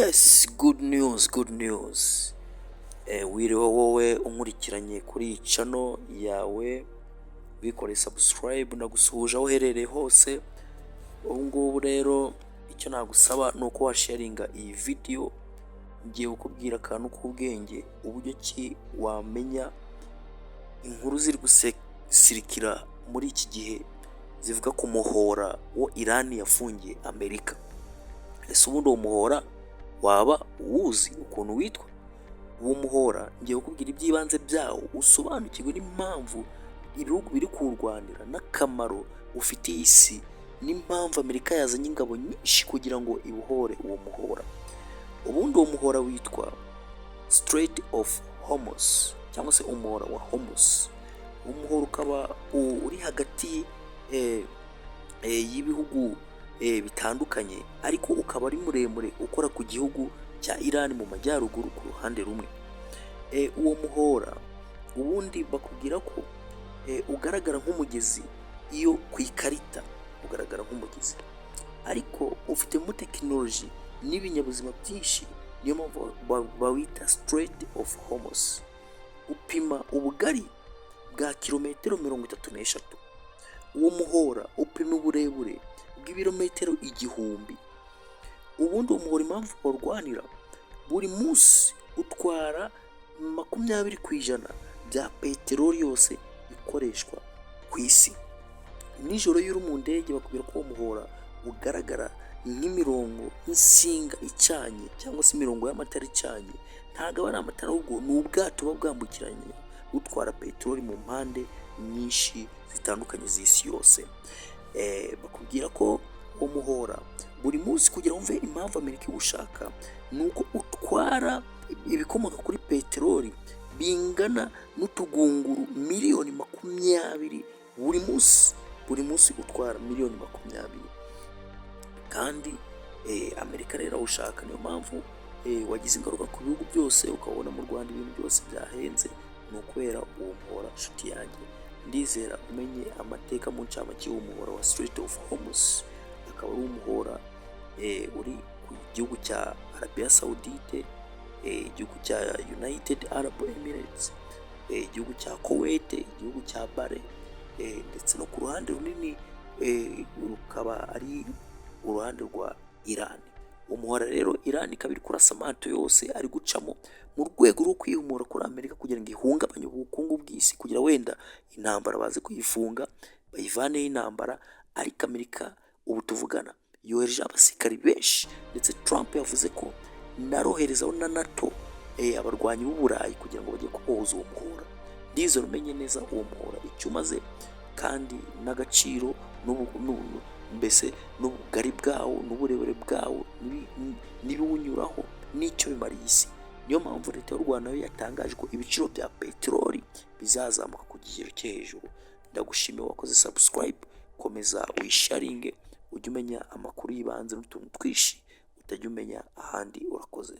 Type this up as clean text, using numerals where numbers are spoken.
Yes, good news, good news. Wiriwe wowe unkurikiranye kuri iyi channel yawe, wikoreye subscribe, ndagusuhuje aho uherereye hose. Ubu ngubu rero icyo nagusaba ni uko washaringa iyi video. Ngiye kukubwira akantu k'ubwenge, uburyo ki wamenya inkuru ziri gusirikira muri iki gihe zivuga ku muhora wo Irani yafungiye Amerika. Ese ubundi uwo muhora waba uwuzi ukuntu witwa? Uwo muhora ngiye kukubwira iby'ibanze byawo, usobanukirwe n'impamvu ibihugu biri kuwurwanira n'akamaro ufitiye isi, n'impamvu Amerika yazanye ingabo nyinshi kugira ngo ibohore uwo muhora. Ubundi uwo muhora witwa Strait of Hormuz cyangwa se umuhora wa Hormuz. Uwo muhora ukaba uri hagati y'ibihugu bitandukanye, ariko ukaba ari muremure, ukora ku gihugu cya Iran mu majyaruguru ku ruhande rumwe. Uwo muhora ubundi bakubwira ko ugaragara nk'umugezi iyo ku ikarita, ugaragara nk'umugezi, ariko ufitemo tekinoloji n'ibinyabuzima byinshi, niyo mpamvu bawita Strait of Hormuz. Upima ubugari bwa kilometero 33. Uwo muhora upima uburebure bw'ibirometero 1000. Ubundi uwo muhora, impamvu bawurwanira, buri munsi utwara 20% bya peteroli yose ikoreshwa ku isi. Nijoro iyo uri mu ndege, bakubwira ko uwo muhora ugaragara nk'imirongo y'insinga icanye cyangwa se imirongo y'amatara icanye. Ntabwo aba ari amatara, ahubwo ni ubwato buba bwambukiranya butwara peteroli mu mpande nyinshi zitandukanye z'isi yose. Bakubwira ko uwo muhora buri munsi, kugira wumve impamvu Amerika iwushaka, ni uko utwara ibikomoka kuri peteroli bingana n'utugunguru miliyoni 20 buri munsi. Buri munsi utwara miliyoni 20. Kandi Amerika rero awushaka, niyo mpamvu wagize ingaruka ku bihugu byose, ukabona mu Rwanda ibintu byose byahenze, ni ukubera uwo muhora. Nshuti yanjye, ndizera umenye amateka mu ncamake y'uwo muhora wa Strait of Hormuz, akaba ari umuhora uri ku gihugu cya Arabia Saudite, igihugu cya United Arab Emirates, igihugu cya Kuwait, igihugu cya Bahrain, ndetse no ku ruhande runini rukaba ari uruhande rwa Iran. Umuhora rero Iran ikaba iri kurasa amato yose ari gucamo mu rwego rwo kwihimura kuri Amerika, kugira ngo ihungabanye ubukungu bw'isi, kugira wenda intambara baze kuyifunga, bayivaneho intambara. Ariko Amerika ubu tuvugana yohereje abasirikari benshi, ndetse Trump yavuze ko naroherezaho na NATO, abarwanyi b'Uburayi, kugira ngo bajye kubohoza uwo muhora. Ndizera umenye neza uwo muhora icyo umaze kandi n'agaciro, mbese n'ubugari bwawo n'uburebure bwawo n'ibiwunyuraho n'icyo bimariye isi. Niyo mpamvu Leta y'u Rwanda nayo yatangaje ko ibiciro bya peteroli bizazamuka ku kigero cyo hejuru. Ndagushimiye wakoze subscribe, komeza wisharinge, ujye umenya amakuru y'ibanze n'utuntu twinshi utajya umenya ahandi. Urakoze.